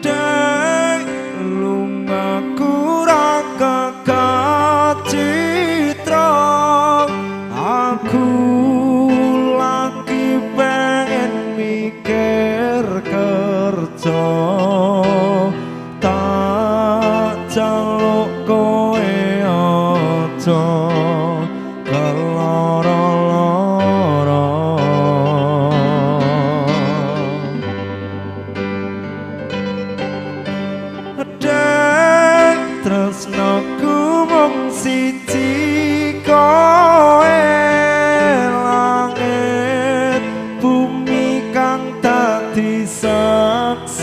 Dek, lungaku ra kekacitra. Aku lagi pengen mikir kerja, tak jaluk kowe aja keloro-loro. Dek, tresnoku mung siji kowe, langit bumi kang dadi saksine.